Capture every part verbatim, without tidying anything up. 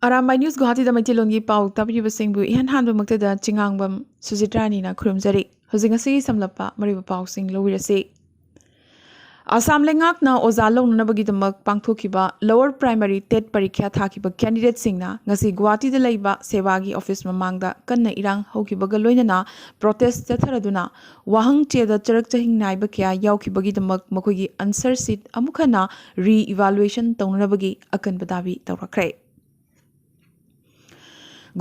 Arambai news ꯒꯨꯋꯥꯍꯥꯇꯤꯗ ꯃꯩꯇꯩꯂꯣꯟꯒꯤ ꯄꯥꯎ ꯇꯥꯕꯤꯔꯤꯕꯁꯤꯡꯕꯨ ꯏꯍꯥꯟ ꯍꯥꯟꯕꯃꯛꯇꯗ ꯆꯤꯉꯥꯡꯕꯝ ꯁꯨꯖꯤꯇ꯭ꯔꯥꯅꯤꯅ ꯈꯨꯔꯨꯝꯖꯔꯤ꯫ ꯍꯧꯖꯤꯛ ꯉꯁꯤꯒꯤ ꯁꯝꯂꯞꯄ ꯃꯔꯨꯑꯣꯏꯕ ꯄꯥꯎꯁꯤꯡ ꯂꯧꯕꯤꯔꯁꯤ꯫ ꯑꯁꯥꯝ ꯂꯩꯉꯥꯛꯅ ꯑꯣꯖꯥ ꯂꯧꯅꯅꯕꯒꯤꯗꯃꯛ ꯄꯥꯡꯊꯣꯛꯈꯤꯕ ꯂꯣꯋꯔ ꯄ꯭ꯔꯥꯏꯃꯔꯤ ꯇꯦꯠ ꯄꯔꯤꯈ꯭ꯌꯥ ꯊꯥꯈꯤꯕ ꯀꯦꯟꯗꯤꯗꯦꯠꯁꯤꯡꯅ ꯉꯁꯤ ꯒꯨꯋꯥꯍꯥꯇꯤꯗ ꯂꯩꯕ ꯁꯦꯕꯥꯒꯤ ꯑꯣꯐꯤꯁ ꯃꯃꯥꯡꯗ ꯀꯟꯅ ꯏꯔꯥꯡ ꯍꯧꯈꯤꯕꯒ ꯂꯣꯏꯅꯅ ꯄ꯭ꯔꯣꯇꯦꯁ ꯆꯠꯊꯔꯗꯨꯅ ꯋꯥꯍꯪ ꯆꯦꯗ ꯆꯔꯛ ꯆꯍꯤꯡ ꯅꯥꯏꯕ ꯀꯌꯥ ꯌꯥꯎꯈꯤꯕꯒꯤꯗꯃꯛ ꯃꯈꯣꯏꯒꯤ ꯑꯟꯁꯔ ꯁꯤꯠ ꯑꯃꯨꯛ ꯍꯟꯅ ꯔꯤ ꯏꯚꯥꯂꯨꯑꯦꯁꯟ ꯇꯧꯅꯅꯕꯒꯤ ꯑꯀꯟꯕ ꯗꯥꯕꯤ ꯇꯧꯔꯛꯈ꯭ꯔꯦ꯫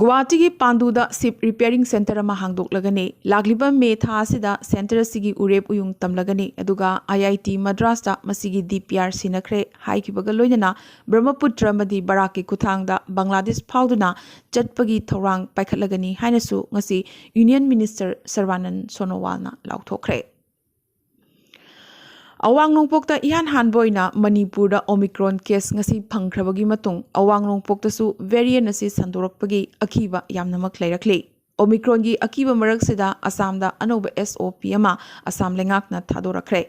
ꯒꯨꯋꯥꯍꯥꯇꯤꯒꯤ ꯄꯥꯟꯗꯨꯗ ꯁꯤꯞ ꯔꯤꯄꯤꯌꯥꯔꯤꯡ ꯁꯦꯟꯇꯔ ꯑꯃ ꯍꯥꯡꯗꯣꯛꯂꯒꯅꯤ꯫ ꯂꯥꯛꯂꯤꯕ ꯃꯦ ꯊꯥ ꯑꯁꯤꯗ ꯁꯦꯟꯇꯔ ꯑꯁꯤꯒꯤ ꯎꯔꯦꯞ ꯎꯌꯨꯡ ꯇꯝꯂꯒꯅꯤ, ꯑꯗꯨꯒ ꯑꯥꯏ ꯑꯥꯏ ꯇꯤ ꯃꯗ꯭ꯔꯥꯁꯇ ꯃꯁꯤꯒꯤ ꯗꯤ ꯄꯤ ꯑꯥꯔ ꯁꯤꯟꯅꯈ꯭ꯔꯦ ꯍꯥꯏꯈꯤꯕꯒ ꯂꯣꯏꯅꯅ ꯕ꯭ꯔꯍꯃꯄꯨꯇ꯭ꯔ ꯑꯃꯗꯤ ꯕꯔꯥꯛꯀꯤ ꯈꯨꯠꯊꯥꯡꯗ ꯕꯪꯒ꯭ꯂꯥꯗꯦꯁ ꯐꯥꯎꯗꯨꯅ ꯆꯠꯄꯒꯤ ꯊꯧꯔꯥꯡ ꯄꯥꯏꯈꯠꯂꯒꯅꯤ ꯍꯥꯏꯅꯁꯨ ꯉꯁꯤ ꯌꯨꯅꯤꯌꯟ ꯃꯤꯅꯤꯁꯇꯔ ꯁꯔꯕꯥꯅꯟ ꯁꯣꯅꯣꯋꯥꯜꯅ ꯂꯥꯎꯊꯣꯛꯈ꯭ꯔꯦ꯫ ꯑꯋꯥꯡ ꯅꯣꯡꯄꯣꯛꯇ ꯏꯍꯥꯟ ꯍꯥꯟꯕ ꯑꯣꯏꯅ ꯃꯅꯤꯄꯨꯔꯗ ꯑꯣꯃꯤꯀ꯭ꯔꯣꯟ ꯀꯦꯁ ꯉꯁꯤ ꯐꯪꯈ꯭ꯔꯕꯒꯤ ꯃꯇꯨꯡ ꯑꯋꯥꯡ ꯅꯣꯡꯄꯣꯛꯇꯁꯨ ꯚꯦꯔꯤꯌꯟ ꯑꯁꯤ ꯁꯟꯗꯣꯔꯛꯄꯒꯤ ꯑꯀꯤꯕ ꯌꯥꯝꯅꯃꯛ ꯂꯩꯔꯛꯂꯤ꯫ ꯑꯣꯃꯤꯀ꯭ꯔꯣꯟꯒꯤ ꯑꯀꯤꯕ ꯃꯔꯛꯁꯤꯗ ꯑꯁꯥꯝꯗ ꯑꯅꯧꯕ ꯑꯦꯁ ꯑꯣ ꯄꯤ ꯑꯃ ꯑꯁꯥꯝ ꯂꯩꯉꯥꯛꯅ ꯊꯥꯗꯣꯔꯛꯈ꯭ꯔꯦ꯫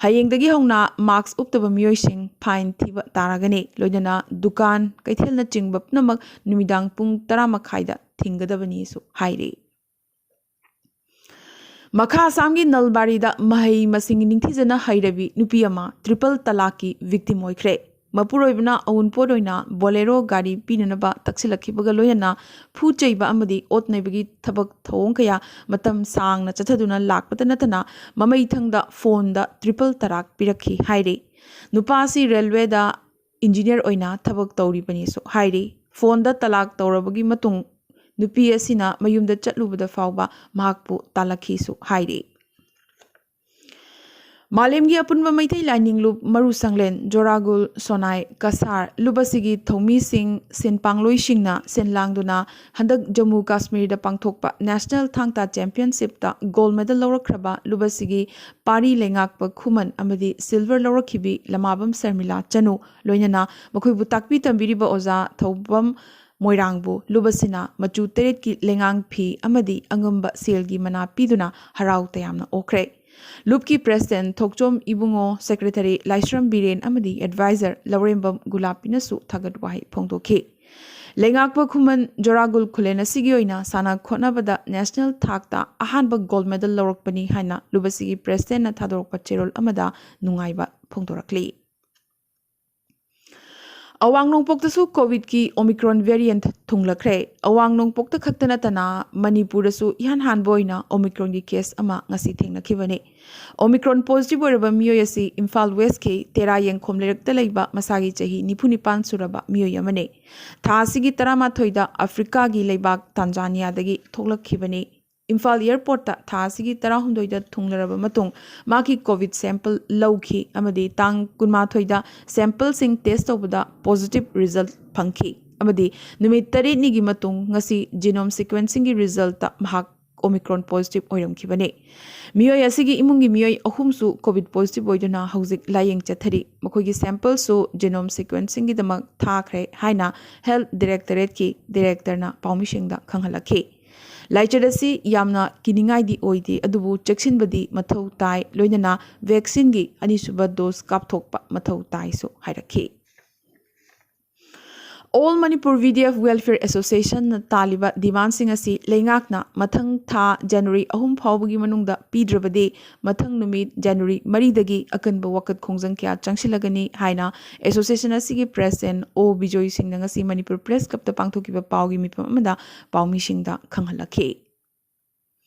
ꯍꯌꯦꯡꯗꯒꯤ ꯍꯧꯅ ꯃꯥꯛꯁ ꯎꯞꯇꯕ ꯃꯤꯑꯣꯏꯁꯤꯡ ꯐꯥꯏꯟ ꯊꯤꯕ ꯇꯥꯔꯒꯅꯤ, ꯂꯣꯏꯅꯅ ꯗꯨꯀꯥꯟ, ꯀꯩꯊꯦꯜꯅꯆꯤꯡꯕ ꯄꯨꯝꯅꯃꯛ ꯅꯨꯃꯤꯗꯥꯡ ꯄꯨꯡ ꯇꯔꯥ ꯃꯈꯥꯏꯗ ꯊꯤꯡꯒꯗꯕꯅꯤꯁꯨ ꯍꯥꯏꯔꯤ꯫ ꯃꯈꯥ ꯑꯁꯥꯝꯒꯤ ꯅꯜꯕꯥꯔꯤꯗ ꯃꯍꯩ ꯃꯁꯤꯡ ꯅꯤꯡꯊꯤꯖꯅ ꯍꯩꯔꯕꯤ ꯅꯨꯄꯤ ꯑꯃ ꯇ꯭ꯔꯤꯄꯜ ꯇꯂꯥꯛꯀꯤ ꯚꯤꯛꯇꯤꯝ ꯑꯣꯏꯈ꯭ꯔꯦ꯫ ꯃꯄꯨꯔꯣꯏꯕꯅ ꯑꯎꯟꯄꯣꯠ ꯑꯣꯏꯅ ꯕꯣꯂꯦꯔꯣ ꯒꯥꯔꯤ ꯄꯤꯅꯅꯕ ꯇꯛꯁꯤꯜꯂꯛꯈꯤꯕꯒ ꯂꯣꯏꯅꯅ ꯐꯨ ꯆꯩꯕ ꯑꯃꯗꯤ ꯑꯣꯠ ꯅꯩꯕꯒꯤ ꯊꯕꯛ ꯊꯧꯑꯣꯡ ꯀꯌꯥ ꯃꯇꯝ ꯁꯥꯡꯅ ꯆꯠꯊꯗꯨꯅ ꯂꯥꯛꯄꯇ ꯅꯠꯇꯅ ꯃꯃꯩꯊꯪꯗ ꯐꯣꯟꯗ ꯇ꯭ꯔꯤꯄꯜ ꯇꯂꯥꯛ ꯄꯤꯔꯛꯈꯤ ꯍꯥꯏꯔꯤ꯫ ꯅꯨꯄꯥ ꯑꯁꯤ ꯔꯦꯜꯋꯦꯗ ꯏꯟꯖꯤꯅꯤꯌꯔ ꯑꯣꯏꯅ ꯊꯕꯛ ꯇꯧꯔꯤꯕꯅꯤꯁꯨ ꯍꯥꯏꯔꯤ꯫ ꯐꯣꯟꯗ ꯇꯂꯥꯛ ꯇꯧꯔꯕꯒꯤ ꯃꯇꯨꯡ ꯅꯨꯄꯤ ꯑꯁꯤꯅ ꯃꯌꯨꯝꯗ ꯆꯠꯂꯨꯕꯗ ꯐꯥꯎꯕ ꯃꯍꯥꯛꯄꯨ ꯇꯥꯜꯂꯛꯈꯤꯁꯨ ꯍꯥꯏꯔꯤ꯫ ꯃꯥꯂꯦꯝꯒꯤ ꯑꯄꯨꯟꯕ ꯃꯩꯇꯩ ꯂꯥꯏꯅꯤꯡ ꯂꯨꯞ ꯃꯔꯨ ꯁꯪꯂꯦꯟ ꯖꯣꯔꯥꯒꯨꯜ ꯁꯣꯅꯥꯏ ꯀꯁꯥꯔ ꯂꯨꯞ ꯑꯁꯤꯒꯤ ꯊꯧꯃꯤꯁꯤꯡ, ꯁꯤꯟ ꯄꯥꯡꯂꯣꯏꯁꯤꯡꯅ ꯁꯤꯟ ꯂꯥꯡꯗꯨꯅ ꯍꯟꯗꯛ ꯖꯝꯃꯨ ꯀꯥꯁꯃꯤꯔꯗ ꯄꯥꯡꯊꯣꯛꯄ ꯅꯦꯁꯅꯦꯜ ꯊꯥꯡ ꯇꯥ ꯆꯦꯝꯄꯤꯌꯟꯁꯤꯞꯇ ꯒꯣꯜ ꯃꯦꯗꯜ ꯂꯧꯔꯛꯈ꯭ꯔꯕ ꯂꯨꯞ ꯑꯁꯤꯒꯤ ꯄꯥꯔꯤ ꯂꯩꯉꯥꯛꯄ ꯈꯨꯃꯟ ꯑꯃꯗꯤ ꯁꯤꯜꯚꯔ ꯂꯧꯔꯛꯈꯤꯕꯤ ꯂꯃꯥꯕꯝ ꯁꯔꯃꯤꯂꯥ ꯆꯅꯨ, ꯂꯣꯏꯅꯅ ꯃꯈꯣꯏꯕꯨ ꯇꯥꯛꯄꯤ ꯇꯝꯕꯤꯔꯤꯕ ꯑꯣꯖꯥ ꯊꯧꯕꯝ ꯃꯣꯏꯔꯥꯡꯕꯨ ꯂꯨꯞ ꯑꯁꯤꯅ ꯃꯆꯨ ꯇꯔꯦꯠꯀꯤ ꯂꯩꯉꯥꯡ ꯐꯤ ꯑꯃꯗꯤ ꯑꯉꯝꯕ ꯁꯦꯜꯒꯤ ꯃꯅꯥ ꯄꯤꯗꯨꯅ ꯍꯔꯥꯎ ꯇꯌꯥꯝꯅ ꯑꯣꯛꯈ꯭ꯔꯦ꯫ ꯂꯨꯞꯀꯤ ꯄ꯭ꯔꯦꯁꯤꯗꯦꯟꯠ ꯊꯣꯛꯆꯣꯝ ꯏꯕꯨꯡꯉꯣ, ꯁꯦꯀ꯭ꯔꯦꯇꯔꯤ ꯂꯥꯏꯁ꯭ꯔꯝ ꯕꯤꯔꯦꯟ ꯑꯃꯗꯤ ꯑꯦꯗꯚꯥꯏꯖꯔ ꯂꯧꯔꯦꯝꯕꯝ ꯒꯨꯂꯥꯞꯄꯤꯅꯁꯨ ꯊꯥꯒꯠ ꯋꯥꯍꯩ ꯐꯣꯡꯗꯣꯛꯈꯤ꯫ ꯂꯩꯉꯥꯛꯄ ꯈꯨꯃꯟ ꯖꯣꯔꯥꯒꯨꯜ ꯈꯨꯂꯦꯟ ꯑꯁꯤꯒꯤ ꯑꯣꯏꯅ ꯁꯥꯟꯅ ꯈꯣꯠꯅꯕꯗ ꯅꯦꯁꯅꯦꯜ ꯊꯥꯛꯇ ꯑꯍꯥꯟꯕ ꯒꯣꯜꯗ ꯃꯦꯗꯜ ꯂꯧꯔꯛꯄꯅꯤ ꯍꯥꯏꯅ ꯂꯨꯞ ꯑꯁꯤꯒꯤ ꯄ꯭ꯔꯦꯁꯤꯗꯦꯟꯠꯅ ꯊꯥꯗꯣꯔꯛꯄ ꯆꯦꯔꯣꯜ ꯑꯃꯗ ꯅꯨꯡꯉꯥꯏꯕ ꯐꯣꯡꯗꯣꯔꯛꯂꯤ꯫ ꯑꯋꯥꯡ ꯅꯣꯡꯄꯣꯛꯇꯁꯨ ꯀꯣꯚꯤꯗꯀꯤ ꯑꯣꯃꯤꯀ꯭ꯔꯣꯟ ꯚꯦꯔꯤꯌꯦꯟꯠ ꯊꯨꯡꯂꯛꯈ꯭ꯔꯦ꯫ ꯑꯋꯥꯡ ꯅꯣꯡꯄꯣꯛꯇ ꯈꯛꯇ ꯅꯠꯇꯅ ꯃꯅꯤꯄꯨꯔꯗꯁꯨ ꯏꯍꯥꯟ ꯍꯥꯟꯕ ꯑꯣꯏꯅ ꯑꯣꯃꯤꯀ꯭ꯔꯣꯟꯒꯤ ꯀꯦꯁ ꯑꯃ ꯉꯁꯤ ꯊꯦꯡꯅꯈꯤꯕꯅꯤ꯫ ꯑꯣꯃꯤꯀ꯭ꯔꯣꯟ ꯄꯣꯖꯤꯇꯤꯚ ꯑꯣꯏꯔꯕ ꯃꯤꯑꯣꯏ ꯑꯁꯤ ꯏꯝꯐꯥꯜ ꯋꯦꯁꯀꯤ ꯇꯦꯔꯥ ꯌꯦꯡꯈꯣꯝ ꯂꯩꯔꯛꯇ ꯂꯩꯕ ꯃꯁꯥꯒꯤ ꯆꯍꯤ ꯅꯤꯐꯨ ꯅꯤꯄꯥꯟ ꯁꯨꯔꯕ ꯃꯤꯑꯣꯏ ꯑꯃꯅꯤ꯫ ꯊꯥ ꯑꯁꯤꯒꯤ ꯇꯔꯥꯃꯥꯊꯣꯏꯗ ꯑꯐ꯭ꯔꯤꯀꯥꯒꯤ ꯂꯩꯕꯥꯛ ꯇꯥꯟꯖꯥꯅꯤꯌꯥꯗꯒꯤ ꯊꯣꯛꯂꯛꯈꯤꯕꯅꯤ꯫ ꯏꯝꯐꯥꯜ ꯑꯦꯌꯔꯄꯣꯔꯠꯇ ꯊꯥ ꯑꯁꯤꯒꯤ ꯇꯔꯥꯍꯨꯝꯗꯣꯏꯗ ꯊꯨꯡꯂꯔꯕ ꯃꯇꯨꯡ ꯃꯥꯒꯤ ꯀꯣꯚꯤꯗ ꯁꯦꯝꯄꯜ ꯂꯧꯈꯤ ꯑꯃꯗꯤ ꯇꯥꯡ ꯀꯨꯟꯃꯥꯊꯣꯏꯗ ꯁꯦꯝꯄꯜꯁꯤꯡ ꯇꯦꯁ ꯇꯧꯕꯗ ꯄꯣꯖꯤꯇꯤꯚ ꯔꯤꯖꯜꯠ ꯐꯪꯈꯤ ꯑꯃꯗꯤ ꯅꯨꯃꯤꯠ ꯇꯔꯦꯠꯅꯤꯒꯤ ꯃꯇꯨꯡ ꯉꯁꯤ ꯖꯤꯅꯣꯝ ꯁꯤꯀ꯭ꯋꯦꯟꯁꯤꯡꯒꯤ ꯔꯤꯖꯜꯠꯇ ꯃꯍꯥꯛ ꯑꯣꯃꯤꯀ꯭ꯔꯣꯟ ꯄꯣꯖꯤꯇꯤꯚ ꯑꯣꯏꯔꯝꯈꯤꯕꯅꯤ꯫ ꯃꯤꯑꯣꯏ ꯑꯁꯤꯒꯤ ꯏꯃꯨꯡꯒꯤ ꯃꯤꯑꯣꯏ ꯑꯍꯨꯝꯁꯨ ꯀꯣꯚꯤꯗ ꯄꯣꯖꯤꯇꯤꯚ ꯑꯣꯏꯗꯨꯅ ꯍꯧꯖꯤꯛ ꯂꯥꯌꯦꯡ ꯆꯠꯊꯔꯤ꯫ ꯃꯈꯣꯏꯒꯤ ꯁꯦꯝꯄꯜꯁꯨ ꯖꯤꯅꯣꯝ ꯁꯤꯀ꯭ꯋꯦꯟꯁꯤꯡꯒꯤꯗꯃꯛ ꯊꯥꯈ꯭ꯔꯦ ꯍꯥꯏꯅ ꯍꯦꯜꯊ ꯗꯤꯔꯦꯛꯇꯣꯔꯦꯠꯀꯤ ꯗꯤꯔꯦꯛꯇꯔꯅ ꯄꯥꯎꯃꯤꯁꯤꯡꯗ ꯈꯪꯍꯜꯂꯛꯈꯤ꯫ ꯂꯥꯏꯆꯠ ꯑꯁꯤ ꯌꯥꯝꯅ ꯀꯤꯅꯤꯡꯉꯥꯏꯗꯤ ꯑꯣꯏꯗꯦ, ꯑꯗꯨꯕꯨ ꯆꯦꯛꯁꯤꯟꯕꯗꯤ ꯃꯊꯧ ꯇꯥꯏ, ꯂꯣꯏꯅꯅ ꯚꯦꯛꯁꯤꯟꯒꯤ ꯑꯅꯤꯁꯨꯕ ꯗꯣꯁ ꯀꯥꯞꯊꯣꯛꯄ ꯃꯊꯧ ꯇꯥꯏꯁꯨ ꯍꯥꯏꯔꯛꯈꯤ꯫ All Manipur V D F Welfare Associationꯅ ꯇꯥꯜꯂꯤꯕ ꯗꯤꯃꯥꯟꯁꯤꯡ ꯑꯁꯤ ꯂꯩꯉꯥꯛꯅ ꯃꯊꯪ ꯊꯥ ꯖꯅꯋꯥꯔꯤ ꯑꯍꯨꯝ ꯐꯥꯎꯕꯒꯤ ꯃꯅꯨꯡꯗ ꯄꯤꯗ꯭ꯔꯕꯗꯤ ꯃꯊꯪ ꯅꯨꯃꯤꯠ ꯖꯅꯋꯥꯔꯤ ꯃꯔꯤꯗꯒꯤ ꯑꯀꯟꯕ ꯋꯥꯀꯠ ꯈꯣꯡꯖꯪ ꯀꯌꯥ ꯆꯪꯁꯤꯜꯂꯒꯅꯤ ꯍꯥꯏꯅ ꯑꯦꯁꯣꯁꯤꯌꯦꯁꯟ ꯑꯁꯤꯒꯤ ꯄ꯭ꯔꯦꯁꯤꯗꯦꯟꯠ ꯑꯣ ꯕꯤꯖꯣꯏ ꯁꯤꯡꯅ ꯉꯁꯤ ꯃꯅꯤꯄꯨꯔ ꯄ꯭ꯔꯦꯁ ꯀ꯭ꯂꯕꯇ ꯄꯥꯡꯊꯣꯛꯈꯤꯕ ꯄꯥꯎꯒꯤ ꯃꯤꯐꯝ ꯑꯃꯗ ꯄꯥꯎꯃꯤꯁꯤꯡꯗ ꯈꯪꯍꯜꯂꯛꯈꯤ꯫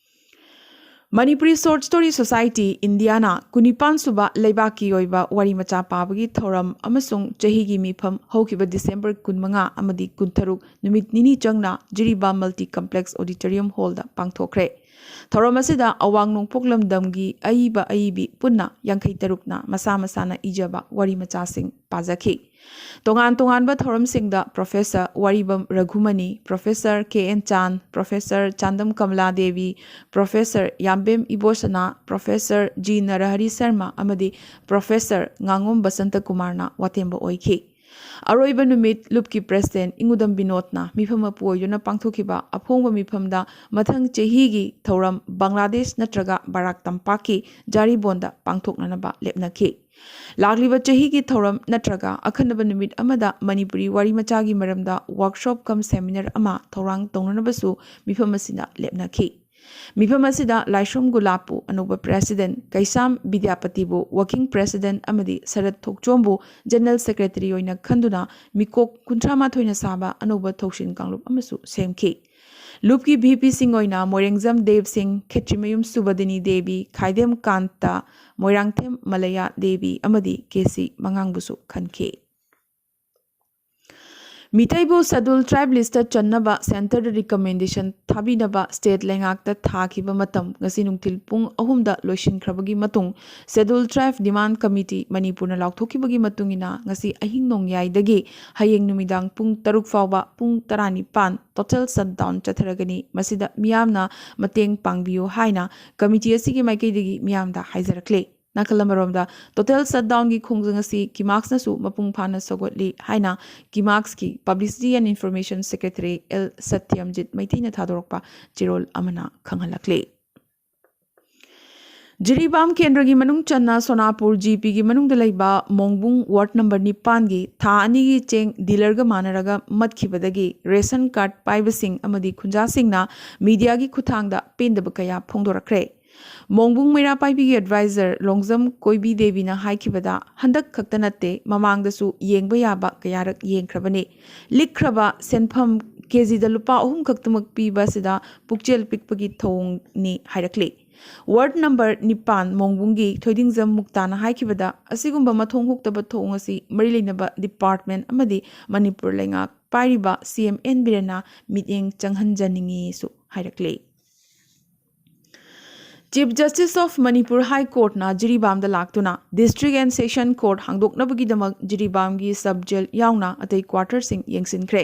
ꯃꯅꯤꯄꯨꯔꯤ ꯁꯣꯔꯠ ꯁ꯭ꯇꯣꯔꯤ ꯁꯣꯁꯥꯏꯇꯤ ꯏꯟꯗꯤꯌꯥꯅ ꯀꯨꯟꯅꯤꯄꯥꯟ ꯁꯨꯕ ꯂꯩꯕꯥꯛꯀꯤ ꯑꯣꯏꯕ ꯋꯥꯔꯤ ꯃꯆꯥ ꯄꯥꯕꯒꯤ ꯊꯧꯔꯝ ꯑꯃꯁꯨꯡ ꯆꯍꯤꯒꯤ ꯃꯤꯐꯝ ꯍꯧꯈꯤꯕ ꯗꯤꯁꯦꯝꯕꯔ ꯀꯨꯟꯃꯉꯥ ꯑꯃꯗꯤ ꯀꯨꯟꯇꯔꯨꯛ ꯅꯨꯃꯤꯠ ꯅꯤꯅꯤ ꯆꯪꯅ ꯖꯤꯔꯤꯕꯥꯝ ꯃꯜꯇꯤ ꯀꯝꯄ꯭ꯂꯦꯛꯁ ꯑꯣꯗꯤꯇꯣꯔꯤꯌꯝ ꯍꯣꯜꯗ ꯄꯥꯡꯊꯣꯛꯈ꯭ꯔꯦ꯫ ꯊꯧꯔꯝ ꯑꯁꯤꯗ ꯑꯋꯥꯡ ꯅꯣꯡꯄꯣꯛ ꯂꯝꯗꯝꯒꯤ ꯑꯏꯕ ꯑꯏꯕꯤ ꯄꯨꯟꯅ ꯌꯥꯡꯈꯩ ꯇꯔꯨꯛꯅ ꯃꯁꯥ ꯃꯁꯥꯅ ꯏꯖꯕ ꯋꯥꯔꯤ ꯃꯆꯥꯁꯤꯡ ꯄꯥꯖꯈꯤ꯫ ꯇꯣꯉꯥꯟ ꯇꯣꯉꯥꯟꯕ ꯊꯧꯔꯝꯁꯤꯡꯗ professor Waribam Raghumani, professor K N Chan, professor Chandam Kamala Devi, professor Yambem Ibosana, professor G Narahari Sharma ꯑꯃꯗꯤ ꯄ꯭ꯔꯣꯐꯦꯁꯔ ꯉꯥꯉꯣꯝ ꯕꯁꯟꯇ ꯀꯨꯃꯥꯔꯅ ꯋꯥꯇꯦꯝꯕ ꯑꯣꯏꯈꯤ꯫ ꯑꯔꯣꯏꯕ ꯅꯨꯃꯤꯠ ꯂꯨꯞꯀꯤ ꯄ꯭ꯔꯦꯁꯤꯗꯦꯟ ꯏꯉꯨꯗꯝ ꯕꯤꯅꯣꯗꯅ ꯃꯤꯐꯝ ꯃꯄꯨ ꯑꯣꯏꯗꯨꯅ ꯄꯥꯡꯊꯣꯛꯈꯤꯕ ꯑꯐꯣꯡꯕ ꯃꯤꯐꯝꯗ ꯃꯊꯪ ꯆꯍꯤꯒꯤ ꯊꯧꯔꯝ ꯕꯪꯒ꯭ꯂꯥꯗꯦꯁ ꯅꯠꯇ꯭ꯔꯒ ꯕꯔꯥꯛ ꯇꯝꯄꯥꯛꯀꯤ ꯖꯥꯔꯤꯕꯣꯟꯗ ꯄꯥꯡꯊꯣꯛꯅꯅꯕ ꯂꯦꯞꯅꯈꯤ꯫ ꯂꯥꯛꯂꯤꯕ ꯆꯍꯤꯒꯤ ꯊꯧꯔꯝ ꯅꯠꯇ꯭ꯔꯒ ꯑꯈꯟꯅꯕ ꯅꯨꯃꯤꯠ ꯑꯃꯗ ꯃꯅꯤꯄꯨꯔꯤ ꯋꯥꯔꯤ ꯃꯆꯥꯒꯤ ꯃꯔꯝꯗ ꯋꯥꯔꯛꯁꯣꯞ ꯀꯝ ꯁꯦꯃꯤꯅꯥꯔ ꯑꯃ ꯊꯧꯔꯥꯡ ꯇꯧꯅꯅꯕꯁꯨ ꯃꯤꯐꯝ ꯑꯁꯤꯗ ꯂꯦꯞꯅꯈꯤ꯫ ꯃꯤꯐꯝ ꯑꯁꯤꯗ ꯂꯥꯏꯁ꯭ꯔꯝ ꯒꯨꯂꯥꯞꯄꯨ ꯑꯅꯧꯕ ꯄ꯭ꯔꯦꯁꯤꯗꯦꯟ, ꯀꯩꯁꯥꯝ ꯕꯤꯗ꯭ꯌꯥꯄꯇꯤꯕꯨ ꯋꯥꯔꯀꯤꯡ ꯄ꯭ꯔꯦꯁꯤꯗꯦꯟ ꯑꯃꯗꯤ ꯁꯔꯠ ꯊꯣꯛꯆꯣꯝꯕꯨ ꯖꯦꯅꯔꯦꯜ ꯁꯦꯀ꯭ꯔꯦꯇꯔꯤ ꯑꯣꯏꯅ ꯈꯟꯗꯨꯅ ꯃꯤꯀꯣꯛ ꯀꯨꯟꯊ꯭ꯔꯥ ꯃꯥꯊꯣꯏꯅ ꯁꯥꯕ ꯑꯅꯧꯕ ꯊꯧꯁꯤꯜ ꯀꯥꯡꯂꯨꯞ ꯑꯃꯁꯨ ꯁꯦꯝꯈꯤ꯫ ꯂꯨꯞꯀꯤ ꯚꯤꯄꯤꯁꯤꯡ ꯑꯣꯏꯅ ꯃꯣꯏꯔꯦꯡꯖꯝ ꯗꯦꯕ ꯁꯤꯡ, ꯈꯦꯇ꯭ꯔꯤꯃꯌꯨꯝ ꯁꯨꯕꯗꯤꯅꯤ ꯗꯦꯕꯤ, ꯈꯥꯏꯗꯦꯝ ꯀꯥꯟꯇ, ꯃꯣꯏꯔꯥꯡꯊꯦꯝ ꯃꯂꯌꯥ ꯗꯦꯕꯤ ꯑꯃꯗꯤ ꯀꯦ ꯁꯤ ꯃꯉꯥꯡꯕꯨꯁꯨ ꯈꯟꯈꯤ꯫ ꯃꯤꯇꯩꯕꯨ ꯁꯦꯗꯨꯜ ꯇ꯭ꯔꯥꯏꯕ ꯂꯤꯁꯇ ꯆꯟꯅꯕ ꯁꯦꯟꯇꯔꯗ ꯔꯤꯀꯃꯦꯟꯗꯦꯁꯟ ꯊꯥꯕꯤꯅꯕ ꯁ꯭ꯇꯦꯠ ꯂꯩꯉꯥꯛꯇ ꯊꯥꯈꯤꯕ ꯃꯇꯝ ꯉꯁꯤ ꯅꯨꯡꯊꯤꯜ ꯄꯨꯡ ꯑꯍꯨꯝꯗ ꯂꯣꯏꯁꯤꯟꯈ꯭ꯔꯕꯒꯤ ꯃꯇꯨꯡ, ꯁꯦꯗꯨꯜ ꯇ꯭ꯔꯥꯏꯕ ꯗꯤꯃꯥꯟ ꯀꯃꯤꯇꯤ ꯃꯅꯤꯄꯨꯔꯅ ꯂꯥꯎꯊꯣꯛꯈꯤꯕꯒꯤ ꯃꯇꯨꯡ ꯏꯟꯅ, ꯉꯁꯤ ꯑꯍꯤꯡ ꯅꯣꯡꯌꯥꯏꯗꯒꯤ ꯍꯌꯦꯡ ꯅꯨꯃꯤꯗꯥꯡ ꯄꯨꯡ ꯇꯔꯨꯛ ꯐꯥꯎꯕ ꯄꯨꯡ ꯇꯔꯥꯅꯤꯄꯥꯟ ꯇꯣꯇꯦꯜ ꯁꯠꯗꯥꯎꯟ ꯆꯠꯊꯔꯒꯅꯤ꯫ ꯃꯁꯤꯗ ꯃꯤꯌꯥꯝꯅ ꯃꯇꯦꯡ ꯄꯥꯡꯕꯤꯌꯨ ꯍꯥꯏꯅ ꯀꯃꯤꯇꯤ ꯑꯁꯤꯒꯤ ꯃꯥꯏꯀꯩꯗꯒꯤ ꯃꯤꯌꯥꯝꯗ ꯍꯥꯏꯖꯔꯛꯂꯤ꯫ ꯅꯥꯀꯜ ꯑꯃꯔꯣꯝꯗ, ꯇꯣꯇꯦꯜ ꯁꯠꯗꯥꯎꯟꯒꯤ ꯈꯣꯡꯖꯪ ꯑꯁꯤ ꯀꯤꯃꯥꯛꯁꯅꯁꯨ ꯃꯄꯨꯡ ꯐꯥꯅ ꯁꯧꯒꯠꯂꯤ ꯍꯥꯏꯅ ꯀꯤꯃꯥꯛꯁꯀꯤ publicity and information secretary L Satyamjit ꯃꯩꯇꯩꯅ ꯊꯥꯗꯣꯔꯛꯄ ꯆꯦꯔꯣꯜ ꯑꯃꯅ ꯈꯪꯍꯜꯂꯛꯂꯤ꯫ ꯖꯤꯔꯤꯕꯥꯝ ꯀꯦꯟꯗ꯭ꯔꯒꯤ ꯃꯅꯨꯡ ꯆꯟꯅ ꯁꯣꯅꯥꯄꯨꯔ ꯖꯤꯄꯤꯒꯤ ꯃꯅꯨꯡꯗ ꯂꯩꯕ ꯃꯣꯡꯕꯨꯡ ꯋꯥꯔꯗ ꯅꯝꯕꯔ ꯅꯤꯄꯥꯟꯒꯤ ꯊꯥ ꯑꯅꯤꯒꯤ ꯆꯦꯡ ꯗꯤꯂꯔꯒ ꯃꯥꯟꯅꯔꯒ ꯃꯠꯈꯤꯕꯗꯒꯤ ꯔꯦꯁꯟ ꯀꯥꯔꯗ ꯄꯥꯏꯕꯁꯤꯡ ꯑꯃꯗꯤ ꯈꯨꯟꯖꯥꯁꯤꯡꯅ ꯃꯤꯗꯤꯌꯥꯒꯤ ꯈꯨꯠꯊꯥꯡꯗ ꯄꯦꯟꯗꯕ ꯀꯌꯥ ꯐꯣꯡꯗꯣꯔꯛꯈ꯭ꯔꯦ꯫ ꯃꯣꯡꯕꯨꯡ ꯃꯩꯔꯥ ꯄꯥꯏꯕꯤꯒꯤ ꯑꯦꯗꯚꯥꯏꯖꯔ ꯂꯣꯡꯖꯝ ꯀꯣꯏꯕꯤ ꯗꯦꯕꯤꯅ ꯍꯥꯏꯈꯤꯕꯗ, ꯍꯟꯗꯛ ꯈꯛꯇ ꯅꯠꯇꯦ, ꯃꯃꯥꯡꯗꯁꯨ ꯌꯦꯡꯕ ꯌꯥꯕ ꯀꯌꯥꯔꯛ ꯌꯦꯡꯈ꯭ꯔꯕꯅꯤ꯫ ꯂꯤꯛꯈ꯭ꯔꯕ ꯁꯦꯟꯐꯝ ꯀꯦꯖꯤꯗ ꯂꯨꯄꯥ ꯑꯍꯨꯝ ꯈꯛꯇꯃꯛ ꯄꯤꯕ ꯑꯁꯤꯗ ꯄꯨꯛꯆꯦꯜ ꯄꯤꯛꯄꯒꯤ ꯊꯧꯑꯣꯡꯅꯤ ꯍꯥꯏꯔꯛꯂꯤ꯫ ꯋꯥꯔꯗ ꯅꯝꯕꯔ ꯅꯤꯄꯥꯟ ꯃꯣꯡꯕꯨꯡꯒꯤ ꯊꯣꯏꯗꯤꯡꯖꯝ ꯃꯨꯛꯇꯥꯅ ꯍꯥꯏꯈꯤꯕꯗ, ꯑꯁꯤꯒꯨꯝꯕ ꯃꯊꯣꯡ ꯍꯨꯛꯇꯕ ꯊꯧꯑꯣꯡ ꯑꯁꯤ ꯃꯔꯤ ꯂꯩꯅꯕ ꯗꯤꯄꯥꯔꯠꯃꯦꯟ ꯑꯃꯗꯤ ꯃꯅꯤꯄꯨꯔ ꯂꯩꯉꯥꯛ ꯄꯥꯏꯔꯤꯕ ꯁꯤ ꯑꯦꯝ ꯑꯦꯟ ꯕꯤꯔꯦꯟꯅ ꯃꯤꯠꯌꯦꯡ ꯆꯪꯍꯟꯖꯅꯤꯡꯏꯁꯨ ꯍꯥꯏꯔꯛꯂꯤ꯫ Chief Justice of Manipur High Courtꯅ ꯖꯤꯔꯤꯕꯥꯝꯗ ꯂꯥꯛꯇꯨꯅ District and Session Court ꯍꯥꯡꯗꯣꯛꯅꯕꯒꯤꯗꯃꯛ ꯖꯤꯔꯤꯕꯥꯝꯒꯤ sub jail ꯌꯥꯎꯅ ꯑꯇꯩ quarterꯁꯤꯡ ꯌꯦꯡꯁꯤꯟꯈ꯭ꯔꯦ꯫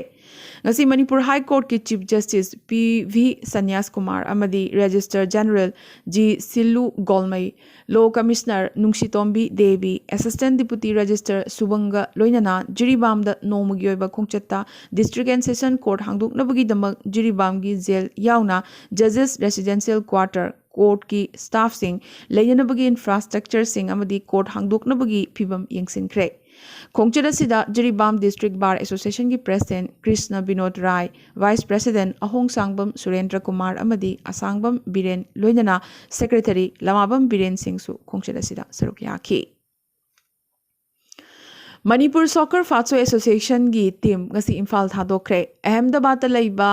ꯉꯁꯤ ꯃꯅꯤꯄꯨꯔ High Courtꯀꯤ Chief Justice P V Sanjay Kumar ꯑꯃꯗꯤ Registrar General G Sillu Golmei, Law Commissioner Nungshitombi Devi, Assistant Deputy Registrar ꯁꯨꯕꯪꯒ ꯂꯣꯏꯅꯅ ꯖꯤꯔꯤꯕꯥꯝꯗ ꯅꯣꯡꯃꯒꯤ ꯑꯣꯏꯕ ꯈꯣꯡꯆꯠꯇ District and Session Court ꯍꯥꯡꯗꯣꯛꯅꯕꯒꯤꯗꯃꯛ ꯖꯤꯔꯤꯕꯥꯝꯒꯤ jail ꯌꯥꯎꯅ Judges Residential Quarter, courtꯀꯤ staffꯁꯤꯡ, ꯂꯩꯅꯅꯕꯒꯤ infrastructureꯁꯤꯡ ꯑꯃꯗꯤ court ꯍꯥꯡꯗꯣꯛꯅꯕꯒꯤ ꯐꯤꯚꯝ ꯌꯦꯡꯁꯤꯟꯈ꯭ꯔꯦ꯫ ꯈꯣꯡꯆꯠ ꯑꯁꯤꯗ Jiribam District Bar Associationꯒꯤ President Krishna Vinod ꯔꯥꯏ, Vice President ꯑꯍꯣꯡꯁꯥꯡꯕꯝ ꯁꯨꯔꯦꯟꯗ꯭ꯔ ꯀꯨꯃꯥꯔ ꯑꯃꯗꯤ ꯑꯁꯥꯡꯕꯝ ꯕꯤꯔꯦꯟ ꯂꯣꯏꯅꯅ Secretary ꯂꯃꯥꯕꯝ ꯕꯤꯔꯦꯟ ꯁꯤꯡꯁꯨ ꯈꯣꯡꯆꯠ ꯑꯁꯤꯗ ꯁꯔꯨꯛ ꯌꯥꯈꯤ꯫ ꯃꯅꯤꯄꯨꯔ Soccer Fatso Associationꯒꯤ team ꯉꯁꯤ ꯏꯝꯐꯥꯜ ꯊꯥꯗꯣꯛꯈ꯭ꯔꯦ꯫ ꯑꯍꯃꯗꯕꯥꯗꯇ ꯂꯩꯕ